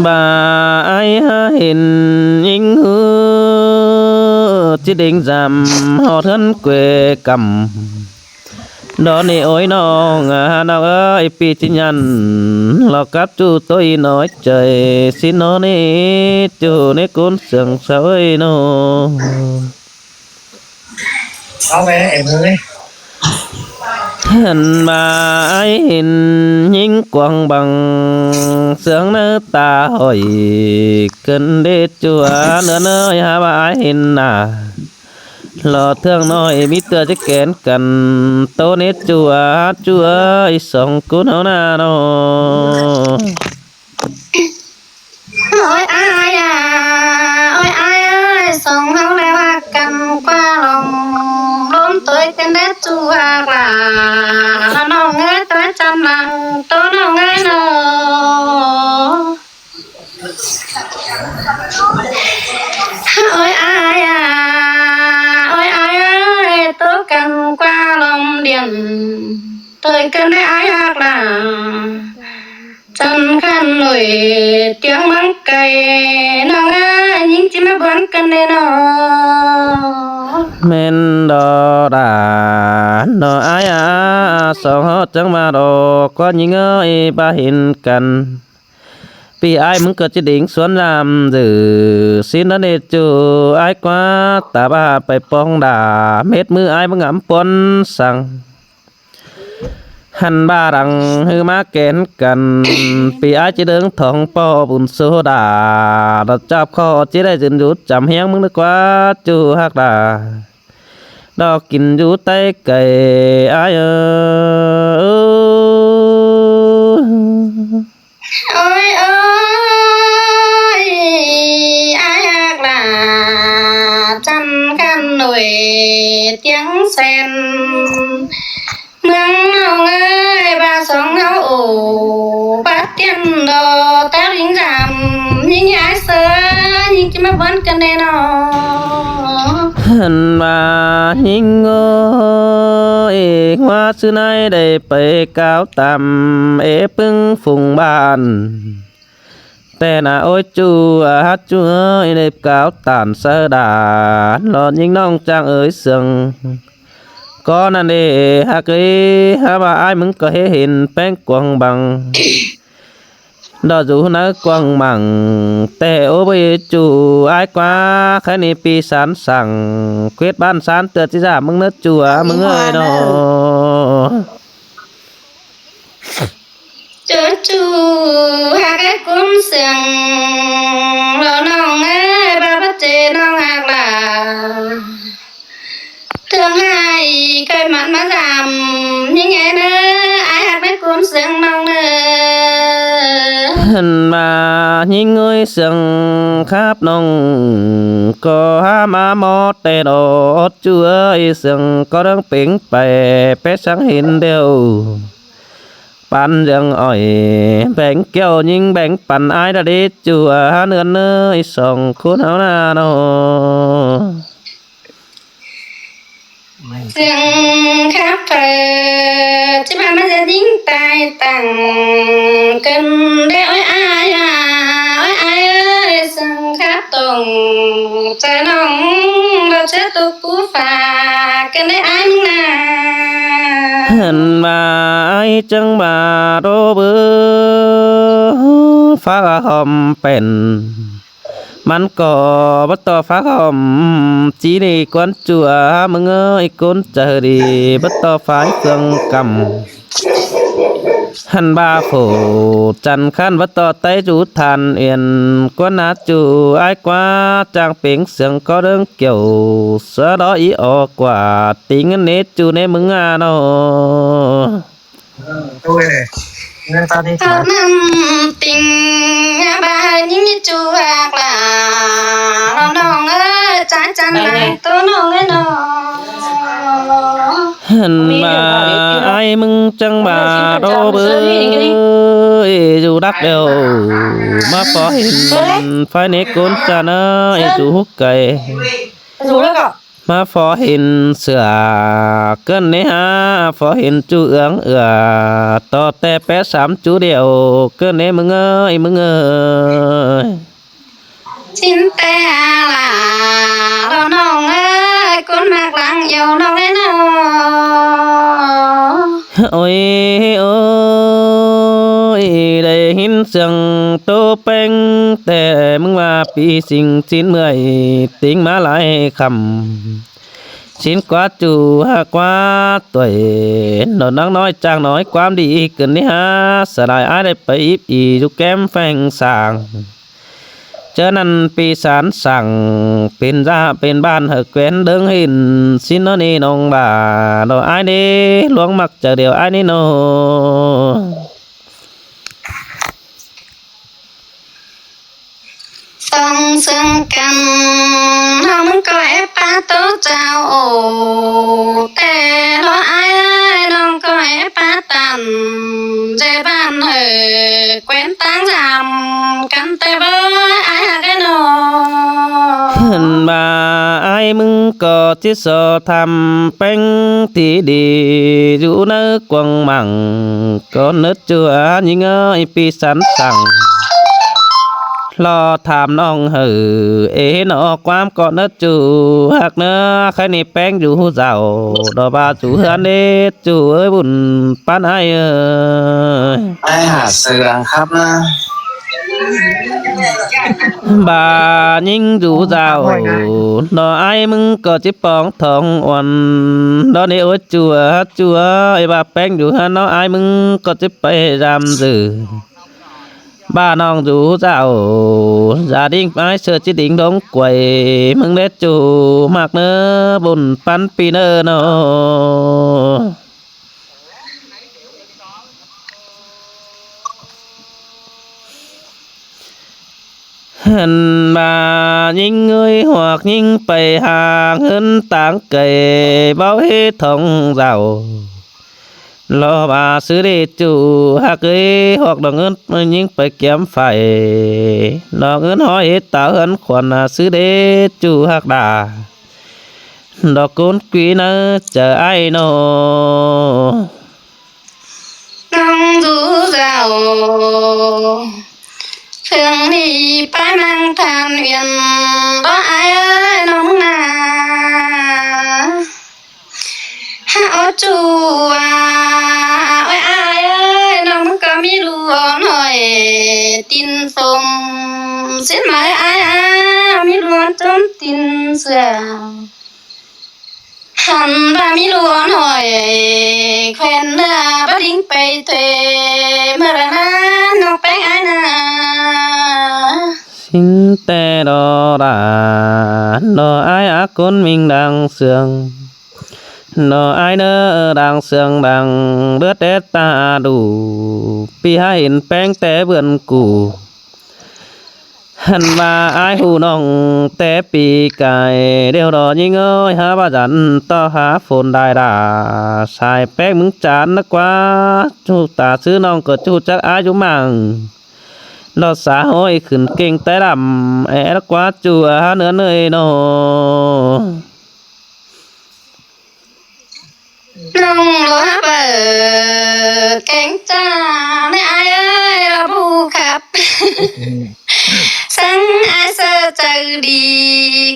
ບາອ້າຍຫາເຫັນຍິງເຮີ ຈິດເອງຈຳຮອດເຮືອນແກວກຳ ດອນນີ້ໂອ້ຍນ້ອງ ອາ ນ້ອງເອີຍ ປີ້ຈິຍັນ ລອກກັບຈູໂຕອີນ້ອຍໃຈ ຊິນອນນີ້ຈູໃນກົ້ນເຊື່ອງເຊົາເອີຍນ້ອງ. ເອົາໄປໃຫ້ເບິ່ງເລີຍ ເຫັນມາອ້າຍເຫັນຍິງກວາງບັງ ເຊື່ອງໃນຕາຫ້ອຍ ເກີນເດຈົວ ເນື້ອນ້ອຍຫາວ່າອ້າຍເຫັນໜ້າ ຫຼໍ່ເທື່ອງນ້ອຍມີເທື່ອຈະແກນກັນ ໂຕເນຈົວ ຈວຍສອງກຸນເຮົາໜ້ານ້ອງ. ໂອ້ຍອ້າຍອາ ໂອ້ຍອ້າຍເອີຍ ສອງເຮົາໄດ້ວ່າກັນກວ່າລອງ ລົມໂຕຍກັນແດ່ຈູວ່າກລາ ລະນ້ອງເອີຍ ຕາຍຈຳຫຼັງໂຕນ້ອງເອີຍນ້ອງ. ໂອ້ຍອ້າຍອາ ໂອ້ຍອ້າຍເອີຍ ໂຕກັນກວ່າລອງດຽນ ໂຕຍກັນແດ່ອ້າຍຮັກຫຼາ ຈັນຄັນໜຸຍຕຽງມັງໄກ ນ້ອງເອີຍ ຍິງຈິມາບວນກັນແດ່ນ້ອງ. ແມ່ນດອກດາ ນ້ອງອ້າຍອາ ສອງເຮົາຈັ່ງມາດອກ ກໍຍິງເອີຍ ບາເຫັນກັນ ປີ້ອ້າຍມຶງກໍຈະເດັງສວນລາມ ເດີ ຊິນນະເນຈູ ອ້າຍກວ່າຕາບາໄປປອງດາ ເມັດມືອ້າຍມຶງອຳປອນສັງ ຫັນບາດັງ ຮືມາແກນກັນ ປີ້ອ້າຍຈະເດີງທອງ ປໍບຸນໂຊດາ ລະຈັບຂໍ ຈະໄດ້ຈືນຢູ່ຈຳຮຽງ ມຶງນຶກວ່າຈູຮັກດາ ດອກກິນຢູ່ໃຕ້ໄກ ອ້າຍເອີຍ. ໂອ້ຍ ໂອ້ຍ ອ້າຍຮັກຫຼາ ຈັນກັນໜຸຍຕຽງແສນ ເມືອງນ້ອງເອີຍ ບາສອງເຮົາໂອ ບາຕຽນດອກຕາລິງດຳ ຍິງຍາຍເສືອ ຍິງຈະມາບວນກັນແດ່ນ້ອງ. ຫັ້ນວ່າຍິງເອີຍ ວ່າຊື່ນາຍໄດ້ໄປກ່າວຕາມເອປຶງຝູງບ້ານ ແຕ່ນາໂອ້ຍຈູອາດຈູເອີຍ ໄດ້ກ່າວຕານເສີດາ ຫຼອດຍິງນ້ອງຈາງເອີຍເຊິ່ງ ກໍນັ້ນເດຮັກເອີຍ ຫາວ່າອ້າຍມຶງກໍເຫັນແປ້ງກວາງບັງ ດອກຢູ່ໃນກວາງມັງ ແຕ່ໂອ້ຍຈູອ້າຍກວ່າ ໃຄນີ້ປີສານສັງ ເຂດບ້ານຊານເຕືອນຊິສາມ ມຶງເນີຈູອາ ມຶງເອີຍນ້ອງ. ຈູຈູຮັກອ້າຍກຸນເຊື່ອງ ລະນ້ອງເອີຍ ບາບາເຈນ້ອງຮັກຫຼາ ເຖິງໃຫ້ໄກ່ມັນມາສາມ ຍິງໃຫຍ່ເນີ ອ້າຍຮັກໃນຄວາມເຊື່ອງນ້ອງເນີ. ຫັ້ນມາຍິງເອີຍເຊື່ອງຄັບນ້ອງ ກໍຫາມາໝໍແຕ່ດອດ ຈູເອີຍເຊື່ອງກໍເລື່ອງເປັງໄປ ແປະສັງເຫັນດຽວ ປັນເລື່ອງອ້ອຍ ແບ່ງແກ້ວຍິງແບ່ງປັນອ້າຍລະເດ ຈົວເໜືອນເນີຍສອງຄົນເຮົານານ້ອງ. ເຊິ່ງຄັບເພີທີ່ວ່າມັນຈະຍິງຕາຍຕັ້ງ ເກີນໄດ້ ໂອ້ຍອ້າຍອາ ໂອ້ຍອ້າຍເອີຍ ເຊິ່ງຄັບຕົງໃຈນ້ອງ ບໍ່ເຊື່ອຕົກ ຜູ້ຝາກກັນໄດ້ອ້າຍມຶງນາ. ຫັ້ນມາອ້າຍຈຶ່ງມາໂດບື ຝາກຫອມເປັນ ມັນກໍບໍ່ຕໍ່ຝາກຫອມ ຈີນີ້ກວນຈົວ ມຶງເອີຍຄົນໃຈດີ ບໍ່ຕໍ່ຝາຍເຄື່ອງກຳ. ຫັ້ນບາໂຟ ຈັນຄັນວ່າຕໍ່ໄຕ້ຈູທານເອັນ ກວນນາຈູອ້າຍກວ່າ ຈາງເປັງເສຍງກໍເດີງກ່ຽວ ສະເລາະອີອອກກວ່າ ຕີເງິນເນຈູໃນມຶງອານໍ. ເອົານ້ຳຕິງຍາບາຍຍິງມີຈວກຫຼາ ນ້ອງເອີຍ ຈາຍຈັນນາຍໂຕນ້ອງເອີຍນ້ອງ. ຫັ້ນມາອ້າຍມຶງຈັ່ງມາໂດເບີຍ ຢູ່ດັກແດວ ມາພໍເຫັນໄຟໃນກົ້ນຈານເອີຍ ຢູ່ໄກ ຢູ່ແລ້ວກໍ ມາພໍເຫັນເສືອ ເກີນເນຫາ ພໍເຫັນຈູເອືອງເອື້ອ ຕໍ່ແຕ່ແປະສາມຈູດຽວ ເກີນເນມຶງເອີຍ ມຶງເອີຍ. ຊິນແຕ່ອາລາ ລອນ້ອງເອີຍ ຄົນມັກຫຼັງເອວນ້ອງເອີຍເນາະ. ໂອ້ຍ ໂອ້ຍ ໄດ້ຍິນສຽງໂຕແປ້ງ ແຕ່ມຶງວ່າປີສິງ ຊິນເມື່ອຍຕິງມາຫຼາຍຄ່ຳ ຊິນກວ່າຈູຫາກວ່າຕົວຍ ດອນນາງນ້ອຍຈາງນ້ອຍ ຄວາມດີເກີນເນຫາ ສະຫຼາຍອ້າຍໄດ້ໄປອີບອີຢູ່ແກ້ມແຟງສາງ. ເຈົ້ານັ້ນປີສານສັງ ເປັນຈາເປັນບ້ານໃຫ້ແຄວນເດີງເຫັນ ຊິນເນາະນີ້ນ້ອງວ່າ ເນາະອ້າຍເດ້ ຫຼວງມັກໃຈດຽວອ້າຍນີ້ເນາະ. ຕ້ອງເຊື່ອງກັນ ນ້ອງມຶງກໍແອບປາໂຕເຈົ້າ ແຕ່ເນາະອ້າຍ ນ້ອງກໍແອບປາຕັນ ໃຈບ້ານເຮີ ແຄວນຕ່າງຈຳກັນແຕ່ເບີ ອ້າຍຮັກເອີຍເນາະ. ເຫັນວ່າອ້າຍມຶງກໍຊິສໍທຳແປ້ງທີ່ດີ ຢູ່ໃນກວາງມັງ ກໍນຶກຈົວຍິງເອີຍ ປີສັນສັງ ລໍຖາມນ້ອງເຮີ ເອເນາະ ຄວາມກໍນຶກຈູຮັກເນີ ໃຄນີ້ແປ້ງຢູ່ເຈົ້າ ດອກວ່າຢູ່ເຮືອນເດ ຈູເອີຍ ບຸນປັນອ້າຍເອີຍ. ອ້າຍຫາເສືອງຄັບນະ ບາຍິງຢູ່ເຈົ້າ ເນາະອ້າຍມຶງກໍຈິປອງທອງອ່ອນ ດອກນີ້ໂອ້ຍ ຈົວ ຈົວ ເອີຍ ວ່າແປ້ງຢູ່ເຮືອນ ເນາະອ້າຍມຶງກໍຈິໄປຢາມຊື່ ບ້ານ້ອງຢູ່ເຈົ້າ ຢ່າດິງອ້າຍເສືອຈິດິງດົງກວຍ ມຶງເດຈູມັກເນີ ບຸນປັນປີເນີເນາະ. ຫັ້ນວ່າຍິງເອີຍ ຮວກຍິງໄປຫາເງິນຕ່າງໄກ ເວົ້າເຮັດທອງເຈົ້າ ລໍວ່າຊື່ເດຈູຮັກເອີຍ ຮອກດອກເງິນຍິງໄປກຽມໄຟ ດອກເງິນຫໍເຮັດຕາເຮືອນຂວັນ ນາຊື່ເດຈູຮັກດາ ດອກກຸນກຸຍໃນໃຈອ້າຍເນາະ. ນ້ອງດູເຈົ້າ ເຄື່ອງນີ້ໄປມັງທ່ານວຽນ ບໍ່ອາຍເອີຍນ້ອງນາ ຫາເອົາຈູວ່າ ໂອ້ຍ ອາຍເອີຍ ນ້ອງກໍມີລູກນ້ອຍ ຕີນສົມ ເຊັ່ນໝາຍອາຍ ອາຍ ມີລູກຈົນຕີນເສື່ອມ ຫັ້ນວ່າມີຫຼວງໜ້ອຍ ແຂວນເໜືອບໍ່ດິງໄປເທ ເມື່ອລະນານ້ອງແປ້ງອາຍນາ ຊິນແຕ່ດອລາ ດອອາຍອາກຸນມິງດັງເຊື່ອງ ດອອາຍເນີດັງເຊື່ອງດັງ ເລືອດແດດຕາດູ ປີຫາເຫັນແປ້ງແຕ່ເບືອນກູ ຫັ້ນວ່າອາຍຮູ້ນ້ອງແຕ່ປີກາຍ ດຽວດອຍິງເອີຍ ຫາວ່າຈັນຕໍ່ຫາຝົນດາຍດາ ສາຍແປ້ງມຶງຈານນະກວ່າ ຈູກຕາຊື່ນ້ອງກໍຈູກຈັກອາຍຸມັງ ດອກສາໂຫຍຂຶ້ນເກັ່ງແຕ່ດຳ ແອລະກວ່າຈູອາເນີນເອີຍນ້ອງ. ນ້ອງຫຼວງເບີແກງຈ້າ ແມ່ອາຍເອີຍ ລະບໍ່ຄັບ ສັງອາຍເສີດໃຈດີ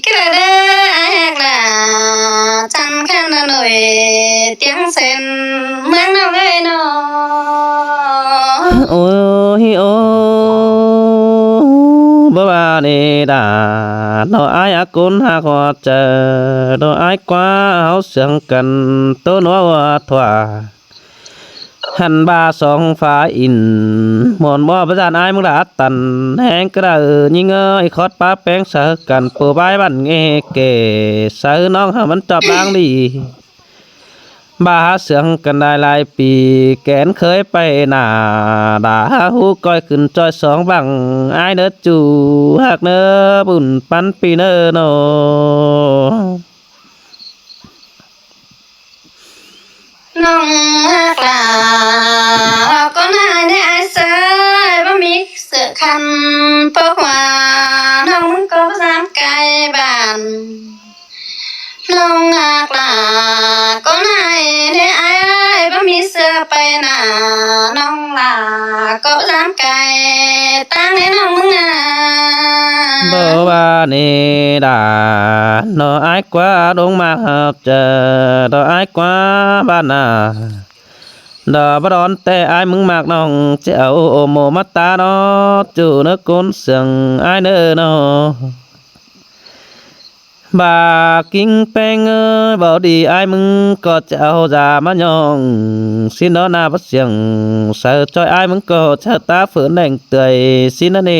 ກະເດີອາຍຮັກຫຼາ ຈຳຄັນໜ້ອຍ ຕຽງເສັ້ນເມືອງນ້ອງເອີຍນ້ອງ. ໂອ້ຍໂອ້ ບໍ່ວ່າເນດາ ນ້ອງອາຍອາກຸນຮັກຫົວ ເຈີ ດອກອາຍກວ່າເຮົາເຊື່ອງກັນ ໂຕໜວດວາທວາ ຫັ້ນບາສອງຟ້າອິນ ໝອນບໍ່ປະຈານອາຍມຶງລາຕັນ ແຮງກະດາເອີ ຍິງເອີຍ ຄອດປາແປ້ງສາກັນ ປູບາຍບັນເອເກ ສາອື່ນນ້ອງຫາມັນຈອບລາງດີ ບາຫາເຊື່ອງກັນໄດ້ຫຼາຍປີ ແກນເຄີຍໄປໜ້າ ດາຫາຮູ້ກ້ອຍຂຶ້ນຈ້ອຍສອງບັງ ອາຍເນີຈູຮັກເນີ ບຸນປັນປີເນີນ້ອງ. ນ້ອງຮັກຫຼາ ເວົ້າກໍນາຍໃນອາຍເຊີຍ ບໍ່ມີເສືອຄັນ ເພາະວ່ານ້ອງມຶງກໍສາມກາຍບ້ານ ນ້ອງ ມີເສື້ອໄປໜ້ານ້ອງຫຼ້າ ກໍລາມໄກຕາງໃນນ້ອງມຶງນາ. ບໍ່ວ່ານີ້ດາ ເນາະອ້າຍກວ່າດົງມາຮັບເຈີ ເນາະອ້າຍກວ່າບ້ານນາ ດອກບໍ່ດອນແຕ່ອ້າຍມຶງມັກນ້ອງ ຈະເອົາໂອໂມມາຕາເນາະ ຈູເນີກົນເຊື່ອງອ້າຍເນີເນາະ. ບາກິງແປ້ງເອີຍ ບໍ່ດີອ້າຍມຶງກໍຈະເອົາຢາມາຍ້ອງ ຊິນດອນໜ້າບໍ່ສຽງ ໃສ່ຈ່ອຍອ້າຍມຶງກໍຈະຕາເຝີນແດງເຕືອຍ ຊິນນະເນ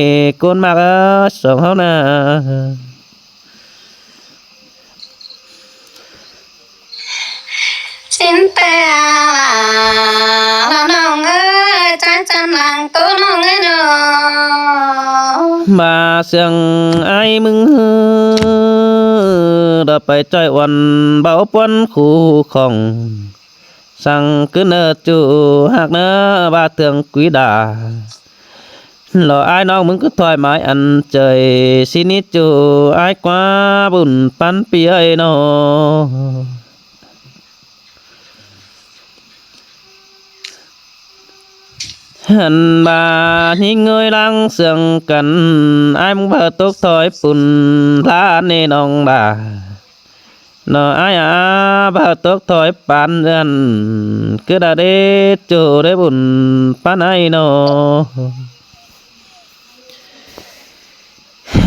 ກົນມັກເອີຍ ສອງເຮົານາ. ຊິນແຕ່ລາລານ້ອງເອີຍ ຈານຈັນຫຼັງໂຕນ້ອງເອີຍເນາະ. ມາເຊື່ອງອ້າຍມຶງເຮີ ດອກໄປຈ້ອຍອ່ອນເບົາປ່ອນຄູ່ຂອງ ສັງກຶນເນີຈູຮັກເນີວ່າເທື່ອງກຸຍດາ ລໍອ້າຍນ້ອງມຶງຄືຖອຍໝາຍອັນເຈີຍ ຊິນິຈູອ້າຍກວ່າບຸນປັນປີເອີຍເນາະ. ຫັ້ນບາຍິງເອີຍຫຼັງເຊື່ອງກັນ ອ້າຍມຶງເບີຕົກຖອຍປຸ້ນ ລາເນນ້ອງບາ ເນາະອ້າຍອາ ບໍ່ຕົກຖອຍປານເຮືອນ ຄືດາເດໂຈໄດ້ບຸນປານໃດເນາ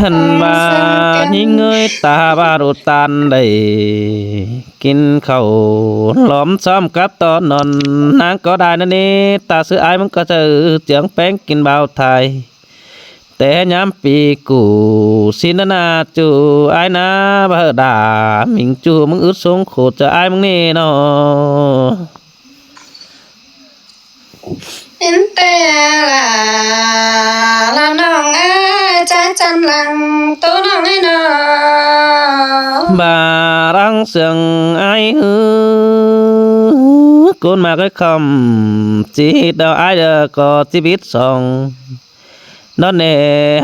ະ. ຫັ້ນວ່າຍິງເອີຍ ຕາວ່າດູຕານໄດ້ກິນເຂົ້າ ຫຼອມຊ້ອມກັບຕອນນອນ ນາງກໍໄດ້ນັ້ນເອ ຕາຊື່ອ້າຍມັນກໍຈະເຈືອງແປ້ງກິນບ່າວໄທ ແຕ່ຍາມປີກູຊິນນາຈູອ້າຍນາເບີດາ ມິງຈູມຶງອຶດສົງໂຄດຈະອ້າຍມຶງເນເນາະ. ເຫັນແຕ່ລາ ລານ້ອງເອີຍ ຈາຈັນຫຼັງໂຕນ້ອງເອີຍເນາະ. ບາລັງເຊື່ອງອ້າຍເອີຍ ກົນມາກເອີຍຄຳ ຈີດດາວອ້າຍເດີກໍຊີວິດສອງ ນອນເນ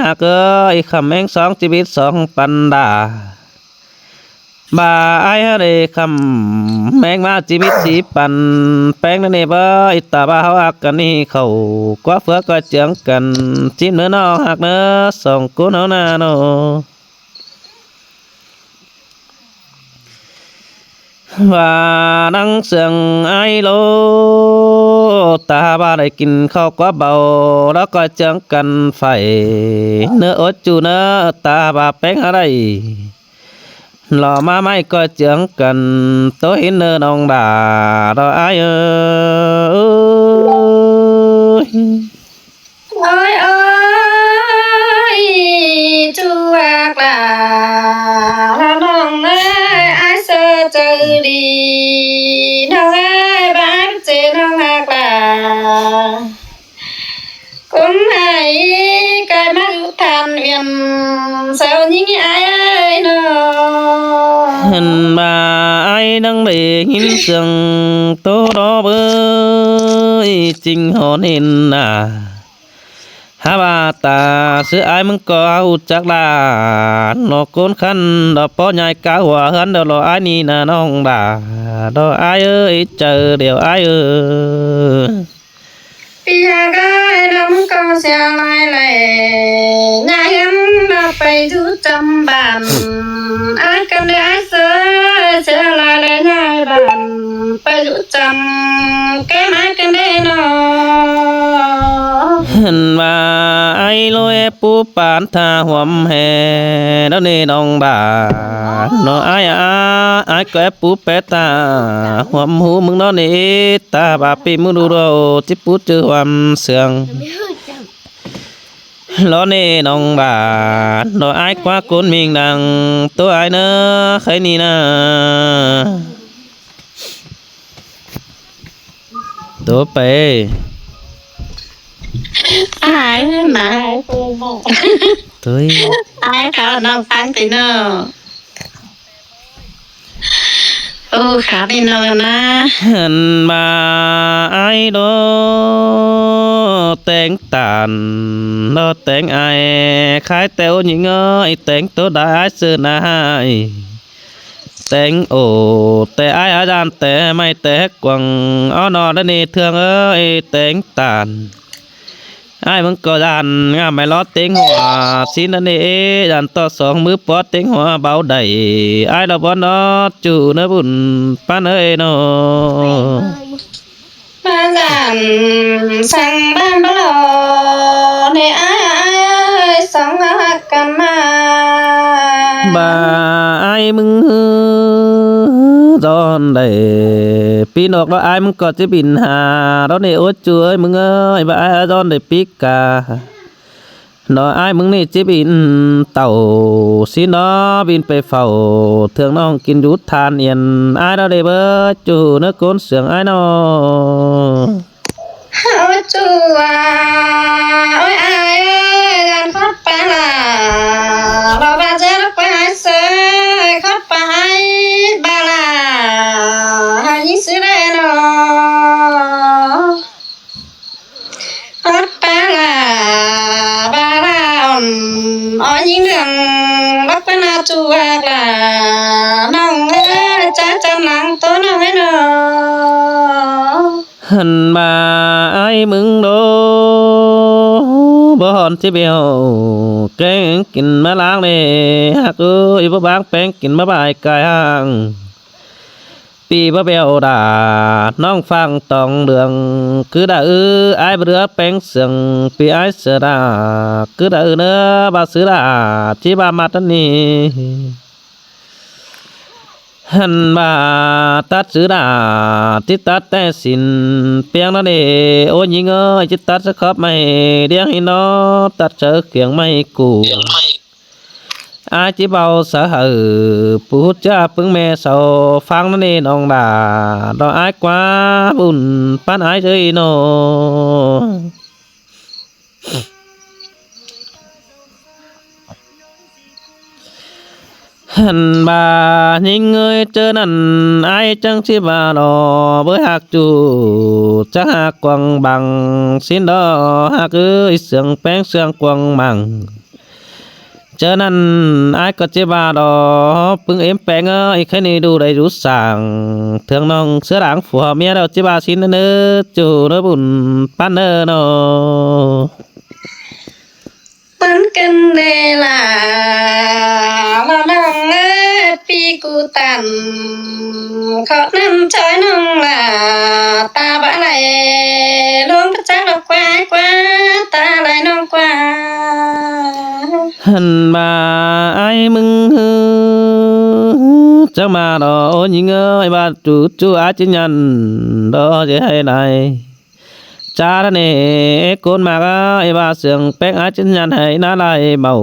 ຮັກເອີຍ ຄຳແມງສອງຊີວິດສອງປັນດາ ບາອ້າຍເອີຍ ຄຳແມງມາຊີວິດສີ່ປັນ ແປງນະເນເບີ ອີຕາບາເຮົາຮັກກັນນີ້ເຂົ້າ ກວ່າເຟືອກໍເຈືອງກັນ ຈິ້ມເນີນ້ອງຮັກເນີ ສອງຄົນເຮົານາເນາະ. ວ່ານັງເຊື່ອງອ້າຍໂລ ຕາບາໄດ້ກິນເຂົ້າກວ່າເບົາ ແລ້ວກໍເຈືອງກັນໄຟ ເນີອົດຈູເນີ ຕາບາແປງຫາໄດ້ ລໍມາໄມ້ກໍເຈືອງກັນ ໂຕເຫັນເນີນ້ອງດາ ດອກອ້າຍເອີຍ. ໂອ້ຍ ໂອ້ຍ ຈູອາກຫຼາ ລານ້ອງເອີຍ ອ້າຍເຊີໃຈດີ ນ້ອງເອີຍ ບາຍເຈນ້ອງອາກຫຼາ ຄົນໃຫ້ກາຍມາຢູ່ທ່ານວຽນ ສາວຍິງອ້າຍເອີຍເນາະ. ຫັ້ນວ່າອ້າຍນັ່ງໄດ້ຍິນສຽງໂຕດອເບີຍ ຈິງຫອນເຫັນໜ້າ ຫາວ່າຕາຊື່ອ້າຍມຶງກໍຮູ້ຈັກລາ ນອກໂກນຄັນດອກປໍໃຫຍ່ກາຫົວເຮືອນດອກລໍອ້າຍນີ້ນະນ້ອງດາ ດອກອ້າຍເອີຍ ໃຈດຽວອ້າຍເອີຍ. ປີຫາກອ້າຍນ້ອງກໍເສຍຫຼາຍແລ້ວ ຍ້າຍເຮືອນນອກໄປຢູ່ຈຳບ້ານ ອ້າຍກັນເດີອ້າຍເຊີຍ ເສຍຫຼາຍແລ້ວຍ້າຍບ້ານ ໄປຢູ່ຈຳແກ້ມອ້າຍກັນເດ້ເນາະ. ຫັ້ນວ່າອ້າຍໂລຍ ປູປານທ່າຮ່ວມແຮ່ ດອກເນນ້ອງດາ ເນາະອ້າຍອາ ອ້າຍກໍແອບປູແປທ່າຮ່ວມຮູ້ມຶງເນາະເນ ຕາບາປີມືດູໂດ ຈິປູຈື່ຮ່ວມເຊື່ອງ ລໍເນນ້ອງດາ ເນາະອ້າຍກວ່າກົນມິງດັງ ໂຕອ້າຍເນີ ໃຄນີ້ນາ. ໂຕໄປ ອ້າຍນາ ຕຸ້ຍ ອ້າຍເຂົານ້ອງຟັງຕິເນາະ. ໂອ້ ຂາພີ່ນ້ອງນະ ຫັ້ນມາອ້າຍໂດ ແຕງຕານ ໂດແຕງອ້າຍ ຂາຍແຕ່ໂອຍິງເອີຍ ແຕງໂຕດາອ້າຍເຊີນາ ແຕ ແຕງໂອ ແຕ່ອ້າຍຫາຢ້ານແຕ່ໄມ້ແຕ່ກວາງ ເອົາໜໍ່ດານີ້ເທື່ອງເອີຍແຕງຕານ ອ້າຍມຶງກໍຢ້ານງາມໄມ້ລໍເຕັງຫົວ ຊິນດານີ້ເອ ຢ້ານຕໍ່ສອງມືປອດເຕັງຫົວເບົາໄດ້ ອ້າຍລະບໍ່ນອດຈູເນີບຸນປານເອີຍເນາະ. ມາສານສັງບ້ານບໍ່ລໍ ໃນອ້າຍອ້າຍເອີຍ ສອງເຮົາຮັກກັນມາ ບ່າອ້າຍມຶງດອນໄດ້ປີນອກ ແລ້ວອ້າຍມຶງກໍຈະບິນຫາດອນເອ ໂອຈູເອີຍ ມຶງເອີຍ ບ່າອ້າຍດອນໄດ້ປີກາ ເນາະ ອ້າຍມຶງນີ້ຈິບອິນເຕົ້າ ຊິເນາະ ບິນໄປເຝົ້າເທື່ອງນ້ອງກິນຢູ່ທານອຽນ ອ້າຍເນາະ ໄດ້ເບີດຢູ່ເນີໂກນເຊື່ອງອ້າຍເນາະ. ເຮົາຈູວ່າ ໂອ້ຍ ອ້າຍເອີຍ ຢ້ານຂອດປາລາ ລາວວ່າຈະລັກໄປຫາເຊີຍ ຂອດປາໃຫ້ບາລາ ຫາຍິງຊື່ໄດ້ເນາະ. ອອດປາລາ ບາລາອ່ອນ ອອຍຍິງເຫຼືອງ ບັກປະນາຈູອາກລາ ນ້ອງເອີຍ ຈາຈຳນາງໂຕນ້ອງເອີຍເນາະ. ຫັ້ນມາອ້າຍມຶງໂດ ບໍ່ຮອນຊິເບວ ແກງກິນມາລ້າງເດ້ ຮັກເອີຍ ບໍ່ບາງແປງກິນມາບາຍກາຍຫ່າງ ປີບໍ່ແບວດາ ນ້ອງຟັງຕອງເຫຼືອງ ຄືດາອື ອ້າຍບໍ່ເຫຼືອແປງເຊື່ອງ ປີອ້າຍເສືອດາ ຄືດາອືເນີ ບາຊືດາ ຈິບາມັດອັນນີ້ ຫັ້ນບາຕັດຊືດາ ຕິດຕັດແຕ່ສິນ ປຽງນັ້ນເອ ໂອຍິງເອີຍ ຈິດຕັດສະຂອບໄມ້ ດຽງໃຫ້ນອ ຕັດເສີກຽງໄມ້ກູ ອາຈິເບົາສະເຫີ ປູດຈາປຶງແມ່ເຊົາ ຟັງນະເນນ້ອງດາ ດອກອາຍກວ່າບຸນປານອາຍເຈີຍໂນ. ຫັ້ນບາຍິງເອີຍ ເຈີນັ້ນອາຍຈັ່ງຊິວ່າດອ ເບີຍຮັກຈູ ຈັກຮັກກວາງບັງ ສິນດອ ຮັກເອີຍ ເຊື່ອງແປງເຊື່ອງກວາງມັງ ເຈີນັ້ນອາຍກໍຈິວ່າດອ ປຶງເອັມແປງເອີຍ ໃຄນີ້ດູໄດ້ດູສ້າງ ເຖິງນ້ອງເສືອດາງຜົວເມຍດອກ ຈິວ່າສິນເນີ ຈູເນີບຸນປານເນີເນາະ. ປັນກັນເດລາ ລະນ້ອງເອີຍ ປີກູຕັນ ເຄາະນຳຈອຍນ້ອງລາ ຕາບະໄຫຼລວງປະຈັກດອກກວາຍກວ່າ ຕາໄຫຼນ້ອງກວ່າ ຫັ້ນມາອ້າຍມຶງ ຈັກມາດອ ໂອຍິງເອີຍ ວ່າຈູຈູອາຈິນຍັນ ດອຈະໃຫ້ໄດ້ ຈາລະເນ ໂກນມາກອາຍວ່າເຊື່ອງແປງອາຈິນຍັນໃຫ້ນາລາຍເບົາ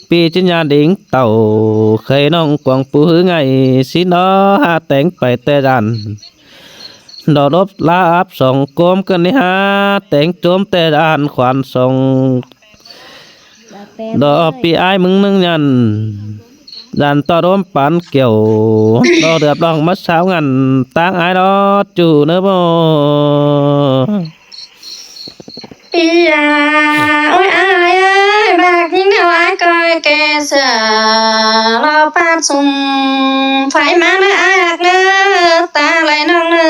ປີຈິນຍາດິງເຕົ້າ ເຄີຍນ້ອງກວາງປູຮືໄງ ຊິນອຫາແຕງໄປແຕ່ດານ ດອລົບລາອາບສອງໂກມເກີນນິຫາແຕງໂຈມແຕ່ດານຂວັນສອງ ດອກປີອ້າຍມຶງໜຶ່ງຍັນ ດານຕໍ່ໂດມປານກ່ຽວ ດອເດືອບລອງມາຊາວງັນ ຕາງອາຍດອຈູເນີບໍ. ປີອາ ໂອ້ຍ ອາຍເອີຍ ບັກຍິງເອົາອາຍກ້ອຍແກ່ເສືອ ລໍປາດຊຸມໄຟມາເນີ ອາຍຮັກເນີ ຕາໄຫຼນ້ອງເນີ.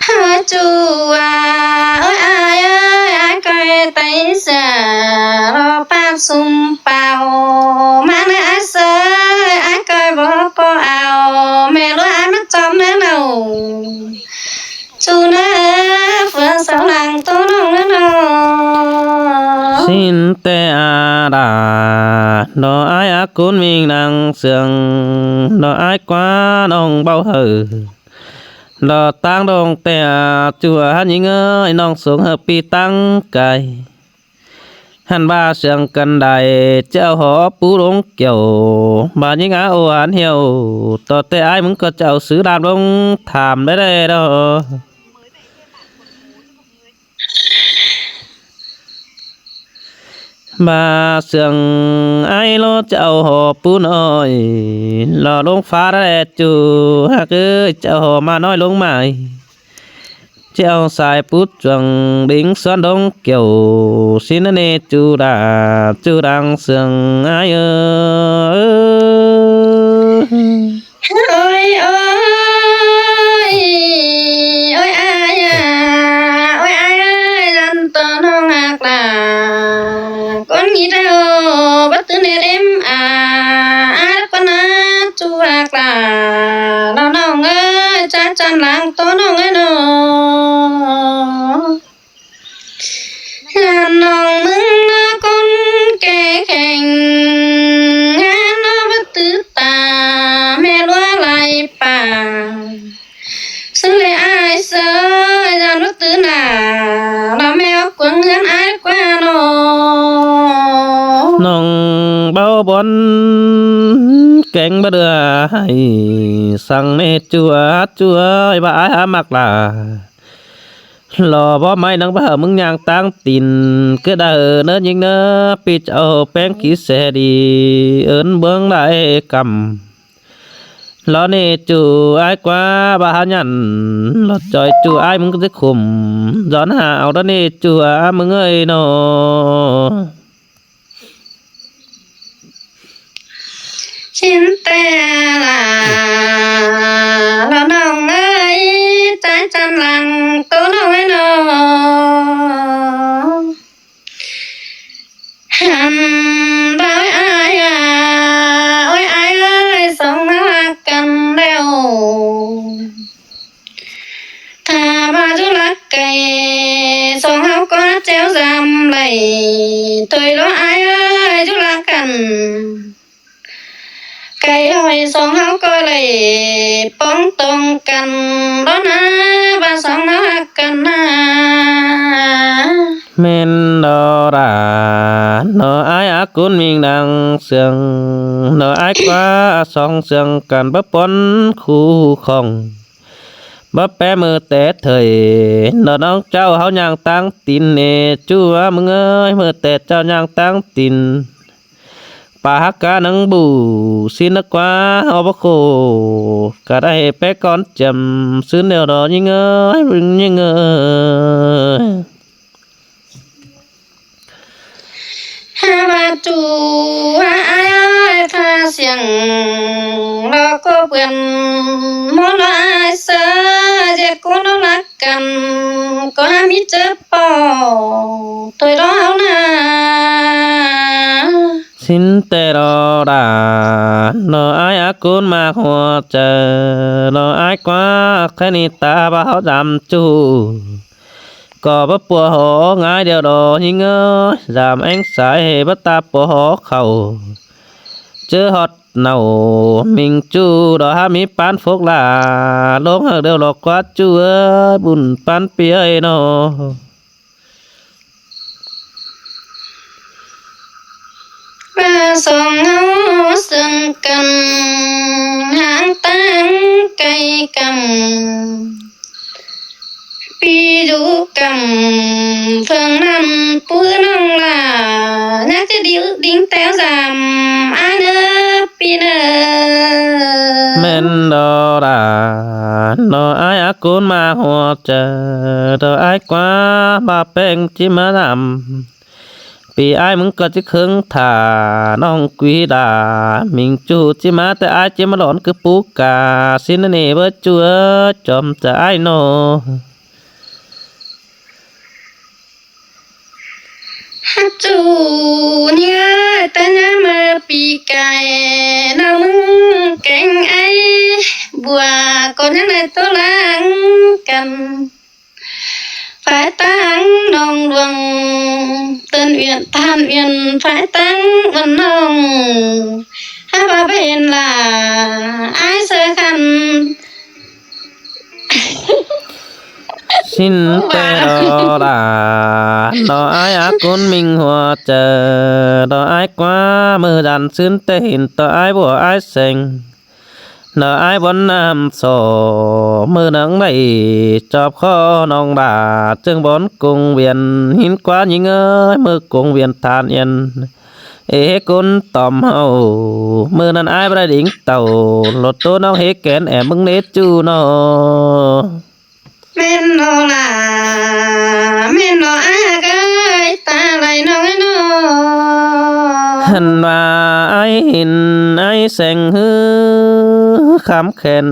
ຫາຈູວ່າ ໂອ້ຍ ອາຍເອີຍ ອາຍກ້ອຍໄຕເສືອ ລໍປາດຊຸມເປົ່າ ມາເນີ ອາຍເສີຍ ອາຍກ້ອຍບໍ່ກໍເອົາ ແມ່ລວຍ ອາຍມັກຈອມເນີເນົ່າ ຈູເນີ ເຟືອງເສົາຫຼັງໂຕນ້ອງເນີເນາະ. ສິນແຕ່ອາດາ ໜໍອາຍອາກຸນມິງນາງເຊື່ອງ ໜໍອາຍກວ່ານ້ອງເບົາເຫີ ດອຕາງດົງແຕ່ອາຈົວ ຫັ້ນຍິງເອີຍ ນ້ອງສົງເຫີປີຕັງໄກ ຫັ້ນວ່າເຊື່ອງກັນໄດ້ ເຈົ້າຫໍປູລົງກ່ຽວ ບາດຍິງອາໂອອານຫ່ຽວ ຕໍ່ແຕ່ອາຍມຶງກໍເຈົ້າຊື້ດານລົງຖາມໄດ້ແດ່ດອ. ມາເຊື່ອງອ້າຍລໍເຈົ້າຫໍປູນ້ອຍ ລໍລົງຟ້າແລະຈູ ຮັກເອີຍ ເຈົ້າຫໍມານ້ອຍລົງມາ ເຈົ້າສາຍປູດຈວງ ດິງສວນດົງກ່ຽວ ຊິນນະເນຈູດາ ຈູດັງເຊື່ອງອ້າຍເອີຍ. ໂອ້ຍ ໂອ້ຍ ໂອ້ຍອ້າຍອາ ໂອ້ຍອ້າຍເອີຍ ລຳໂຕນ້ອງຮັກຫຼາ ກົນກີເທົາ ບັດຕື່ນເຮັດເອັມອາ ອາດກວ່ານາ ຈູຮັກຫຼາ ລະນ້ອງເອີຍ ຈາຈັນຫຼັງໂຕນ້ອງເອີຍນ້ອງ. ຍາມນ້ອງມຶງນະຄົນແກ່ແຂງ ຍາມນ້ອງບໍ່ຕື່ນຕາ ແມ່ລົວໄຫຼປ່າ ຊື່ແລອ້າຍເຊີຍ ຍາມບໍ່ຕື່ນໜ້າ ລະແມ່ອອກກວາງເຮືອນອ້າຍກວ່ານ້ອງ. ນ້ອງເບົາບ່ອນແກງບໍ່ເຫຼືອໃຫ້ ສັ່ງແມ່ຈົວ ຈົວວ່າອ້າຍຫາມັກຫຼາ ລໍບໍ່ໄມ້ນັງວ່າເຮົາມຶງຍ່າງຕາງຕີນ ກະດາເອີເນີຍິງເນີ ປີເຈົ້າແປ້ງຂີ້ແສດີ ເອີ້ນເບິ່ງຫຼາຍກຳ ລໍເນຈູອ້າຍກວ່າບາຫາຍັນ ລໍຈ່ອຍຈູອ້າຍມຶງກະຊິຂຸມ ຍ້ອນຫາເອົາລໍເນຈູອາມຶງເອີຍນໍ. ຊິນແຕ່ລາ ລະນ້ອງເອີຍ ຈາຍຈັນຫຼັງໂຕນ້ອງເອີຍນ້ອງ ຫັນບ່າວອ້າຍອາ ໂອ້ຍອ້າຍເອີຍ ສອງເຮົາຮັກກັນແລ້ວ ຖ້າວ່າຢູ່ລັກໄກ ສອງເຮົາກໍແຈວສາມໄຫຼ ໂດຍລໍອ້າຍເອີຍ ຢູ່ລັກກັນ ໄກຫ້ອຍສອງເຮົາກໍໄດ້ປອງຕອງກັນ ລໍນາ ວ່າສອງເຮົາຮັກກັນນາ. ແມ່ນດອລາ ນໍອ້າຍອາກຸນມິງດັງເຊື່ອງ ນໍອ້າຍກວ່າສອງເຊື່ອງກັນ ບໍ່ປ່ອນຄູ່ຂອງ ບໍ່ແປມືແຕ່ເທີຍ ນໍນ້ອງເຈົ້າເຮົາຍ່າງຕາງຕີນເນ ຈູວ່າມຶງເອີຍ ມືແຕ່ເຈົ້າຍ່າງຕາງຕີນ ປາຫາການັງບູ ຊິນນະກວ່າເຮົາບໍ່ໂຄ ກະໄດ້ແປກ່ອນຈຳ ຊືນແນວດອຍິງເອີຍ ຍິງເອີຍ. ຫາວ່າຈູວ່າອ້າຍເອີຍ ພາສຽງ ລໍກໍເປື້ອນ ໝໍລໍອ້າຍເສີ ເຈັດກູນ້ອງລັກກັນ ກໍຫາມີເຈີປໍ ໂຕຍລໍເຮົານາ. ຊິນແຕ່ລໍດາ ລໍອ້າຍອາກຸນມາຫົວໃຈ ລໍອ້າຍກວ່າແຄ່ນີ້ຕາວ່າເຮົາຈຳຈູ່ ກໍບໍ່ປົວຫໍງ່າຍດຽວດໍຍິງເອີຍ ຢາມແອງສາຍເຫບໍ່ຕາປົວຫໍເຂົ້າ ເຈີຮອດເນົ່າມິງຈູ່ ດອກຫາມີປານຟົກຫຼາ ລົງຫາກດຽວຫຼອກກວ່າຈູ່ເອີຍ ບຸນປານປີເອີຍນໍ. ວ່າສອງເຮົາເຊື່ອງກັນ ຫ່າງຕ່າງໄກກຳ ປີຢູ່ກຳເພິ່ງນຳ ປູນ້ອງຫຼ້າ ຍາກຈະດິວດິງແຕ່ວສາມ ອາເນີ ປີເນີ. ແມ່ນດອລາ ນໍອ້າຍອາກຸນມາຫົວໃຈ ດອກອ້າຍກວ່າບາແປ້ງຈິມານຳ ປີອ້າຍມຶງກໍຈິເຄິ່ງຖ້າ ນ້ອງກຸຍດາ ມິງຈູ່ຈິມາແຕ່ອ້າຍຈິມາຫຼອນຄືປູກາ ຊິນນະເນເບີຈູ່ເອີຍ ຈອມຈະອ້າຍນໍ. ຮັກຈູ່ເນຍ ແຕ່ຍາມເມື່ອປີກາຍ ນ້ອງມຶງແກງໄອ ບົວກໍຍັງໄດ້ໂຕລາງກັນ ຝ່າຍທາງໜອງຫຼວງ ເຕີນວຽນ ທ່ານວຽນ ຝ່າຍທາງອ່ອນນ້ອງ ຫາວ່າບໍ່ເຫັນລາ ອ້າຍເສືອຄັນ. ຊິນແຕ່ລໍລາ ລໍອ້າຍອາກຸນມິງຫົວໃຈ ລໍອ້າຍກວ່າມືດັນ ຊິນແຕ່ເຫັນຕໍ່ອ້າຍບົວອ້າຍແສງ ນໍອ້າຍບົນນ້ຳສໍ ມື້ໜຶ່ງໄດ້ຈອບຂໍນ້ອງດາ ຈຶ່ງບົນກົງວຽນ ຫິນກວ່າຍິງເອີຍ ມື້ກົງວຽນທ່ານເອັນ ເອກຸນຕອມເຮົາ ມື້ນັ້ນອ້າຍບໍ່ໄດ້ດິງເຕົ້າ ໂລດໂຕນ້ອງເຮແກນແອບມຶງເນຈູ່ນໍ. ແມ່ນບໍ່ລະ ແມ່ນບໍ່ອ້າຍເອີຍ ຕາໄຫຼນ້ອງເອີຍນ້ອງ. ຫັ້ນວ່າອ້າຍຫີນອ້າຍແສງ ຮືຄຳແຂນ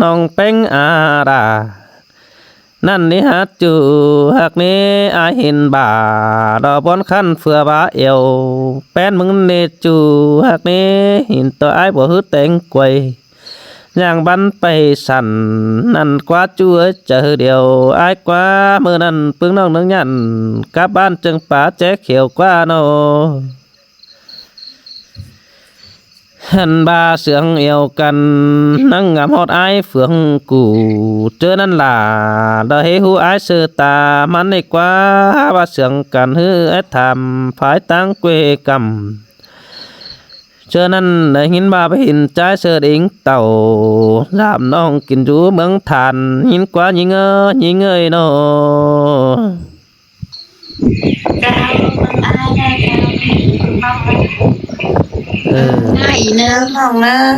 ນ້ອງແປ້ງອາຣາ ນັ້ນນີ້ຫາຈູຮັກນີ້ອ້າຍຫີນບາ ດອກບອນຄັນເຟືອບາແອວ ແປ້ນມຶງນີ້ຈູຮັກນີ້ ຫີນຕໍ່ອ້າຍບໍ່ຮືແຕງກວຍ ຍ່າງບັນໄປສັນ ນັ້ນກວ່າຈູເອີຍ ໃຈດຽວອ້າຍກວ່າ ມື້ນັ້ນປຶ້ງນ້ອງເນີງຍານ ກັບບ້ານຈຶ່ງປາແຈຂຽວກວ່າເນາະ. ຫັ້ນບາເສືອງອຽວກັນ ນັ່ງງາມຮອດອ້າຍເຟືອງກູ ເຈີນັ້ນລະ ດອກເຮຮູ້ອ້າຍຊື່ຕາ ມັນໄດ້ກວ່າ ບາເສືອງກັນ ຮືອ້າຍຖາມ ພາຍຕັ້ງເກວກຳ ເທື່ອນັ້ນໄດ້ຍິນວ່າໄປເຫັນຈ່າຍເສີດເອງເຕົາ ຢາມນ້ອງກິນຢູ່ເມືອງທ່ານ ຍິນກວ່າຍິງເອີຍ ຍິງເອີຍເນາະ. ເອີ ອ້າຍເນີງນ້ອງເນີງ.